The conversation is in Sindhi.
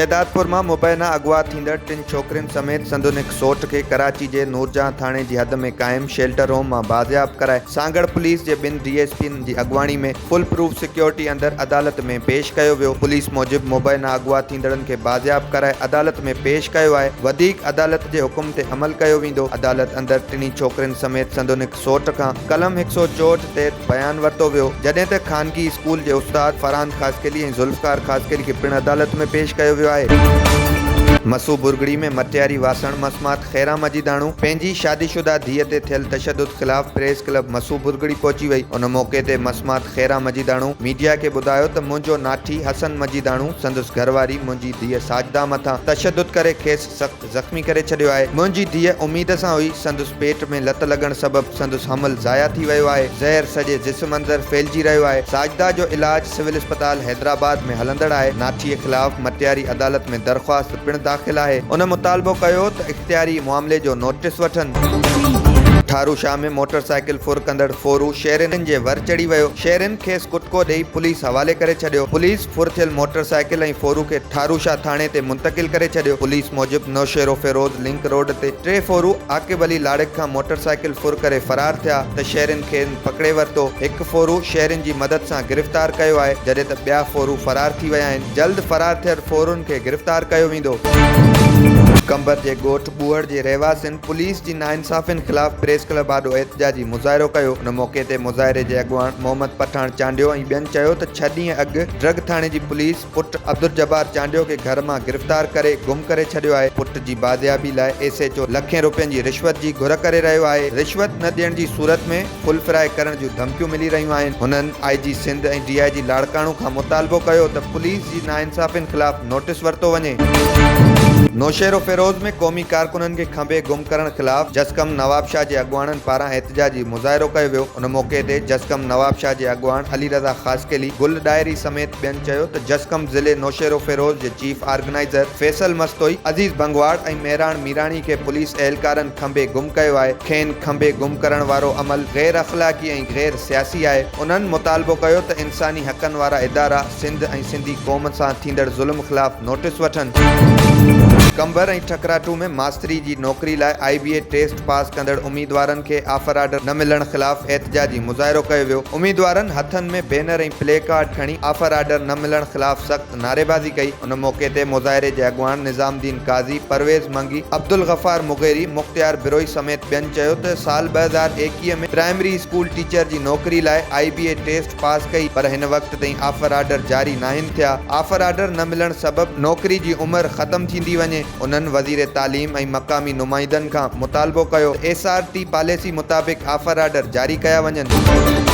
شهدادپور مان مبينا اغوا ٿيندڙ ٽن ڇوڪرين سميت سندن هڪ سوٽ کي ڪراچي جي نورجهان ٿاڻي جي حد ۾ قائم شيلٽر هوم مان بازياب ڪرائي سانگهڙ پوليس جي ٻن ڊي ايس پين جي اڳواڻي ۾ فول پروف سيڪيورٽي اندر عدالت ۾ پيش ڪيو ويو، پوليس موجب مبينا اغوا ٿيندڙن کي بازياب ڪرائي عدالت ۾ پيش ڪيو آهي، وڌيڪ عدالت جي حڪم تي عمل ڪيو ويندو، عدالت اندر ٽنهي ڇوڪرين سميت سندن هڪ سوٽ کان قلم 164 تحت بيان ورتو ويو، جڏهن ته خانگي اسڪول جي استاد فرحان خاصخيلي ۽ ذوالفقار خاصخيلي کي پڻ عدالت ۾ پيش ڪيو ويو آهي. مسو برگڙي ۾ مٽياري واسڻ مسمات خيران مجيداڻو پنهنجي شادي شده ڌيء تي ٿيل تشدد خلاف پريس ڪلب مسو ڀرڳڙي پهچي وئي ان موقعي تي مسمات خيران مجيداڻو ميڊيا کي ٻڌايو ته منهنجو ناٺي حسن مجيداڻو سندس گهرواري منهنجي ڌيء ساجده مٿان تشدد ڪري کيس سخت زخمي ڪري ڇڏيو آهي منهنجي ڌيء اميد سان هئي سندس پيٽ ۾ لت لڳڻ سبب سندس حمل ضايع ٿي ويو آهي زهر سڄي جسم اندر ڦهلجي رهيو آهي ساجده جو علاج سول اسپتال حيدرآباد ۾ هلندڙ آهي ناٺي خلاف مٽياري عدالت ۾ درخواست پڻ داخل آهي. هن مطالبو ڪيو ته اختياري معاملي جو نوٽيس وٺن. ٺارو شاهه ۾ موٽر سائيڪل ڦر ڪندڙ ڦورو شهرين جي ور چڙهي ويو، شهرين کيس ڪٽڪو ڏئي پوليس حوالي ڪري ڇڏيو، پوليس ڦر ٿيل موٽر سائيڪل ۽ ڦورو کي ٺارو شاهه ٿاڻي تي منتقل ڪري ڇڏيو، پوليس موجب نوشهروفيروز لنڪ روڊ تي ٽي ڦورو عاقب علي لاڙڪ کان موٽر سائيڪل ڦر ڪري فرار ٿيا ته شهرين کين پڪڙي ورتو، هڪ ڦورو شهرين جي مدد سان گرفتار ڪيو آهي، جڏهن ته ٻيا ڦورو فرار ٿي ويا آهن. جلد فرار ٿيل ڦورن کي گرفتار ڪيو ويندو. قمبر جي ڳوٺ ٻوهڙ جي رهواسين پوليس جي ناانصافين خلاف پريس ڪلب آڏو احتجاجي مظاهرو ڪيو. ان موقعي تي مظاهري جي اڳواڻ محمد پٺاڻ چانڊيو ۽ ٻين چيو ته ڇهه ڏينهن اڳ ڊرگ ٿاڻي جي پوليس پٽ عبدالجبار چانڊيو کي گهر مان گرفتار ڪري گم ڪري ڇڏيو آهي، پٽ جي بازيابي لاء ايس ايڇ او لکين روپين جي رشوت جي گهر ڪري رهيو آهي، رشوت نه ڏيڻ جي صورت ۾ فل فرائي ڪرڻ جون ڌمڪيون ملي رهيون آهن. هنن آء جي سنڌ ۽ ڊي I جي لاڙڪاڻو کان مطالبو ڪيو ته پوليس جي ناانصافين خلاف نوٽيس ورتو وڃي. نوشهروفيروز ۾ قومي ڪارڪنن کي کنڀي گم ڪرڻ خلاف جسقم نوابشاهه جي اڳواڻن پاران احتجاجي مظاهرو ڪيو ويو. ان موقعي تي جسقم نوابشاهه جي اڳواڻ علي رضا خاصخيلي، گل ڏاهري سميت ٻين چيو ته جسقم ضلعي نوشهروفيروز جي چيف آرگنائيزر فيصل مستوئي، عزيز ڀنگواڙ ۽ مهراڻ ميراڻي کي پوليس اهلڪارن کنڀي گم ڪيو آهي، کين کنڀي گم ڪرڻ وارو عمل غير اخلاقي ۽ غير سياسي آهي، انهن مطالبو ڪيو ته انساني حقن وارا ادارا سنڌ ۽ سنڌي قوم سان ٿيندڙ ظلم خلاف نوٽيس وٺن. قمبر ۽ ٺڪراٺو ۾ ماستري جي نوڪري لاء آء بي اي ٽيسٽ پاس ڪندڙ اميدوارن کي آفر آرڊر نه ملڻ خلاف احتجاجي مظاهرو ڪيو ويو، اميدوارن هٿن ۾ بينر ۽ پلي ڪارڊ کڻي آفر آرڊر نه ملڻ خلاف سخت نعريبازي ڪئي، ان موقعي تي مظاهري جي اڳواڻ نظام الدين قاضي، پرويز منگي، عبدالغفار مغيري، مختيار بروهي سميت ٻين چيو ته سال 2021 ۾ پرائمري اسڪول ٽيچر جي نوڪري لاء آء بي اي ٽيسٽ پاس ڪئي پر هن وقت تائين آفر آرڊر جاري ناهن ٿيا، آفر آرڊر نه ملڻ سبب نوڪري جي عمر ختم ٿيندي وڃي، انهن وزير تعليم ۽ مقامي نمائندن کان مطالبو ڪيو ته ايس آر ٽي پاليسي مطابق آفر آرڊر جاري ڪيا وڃن.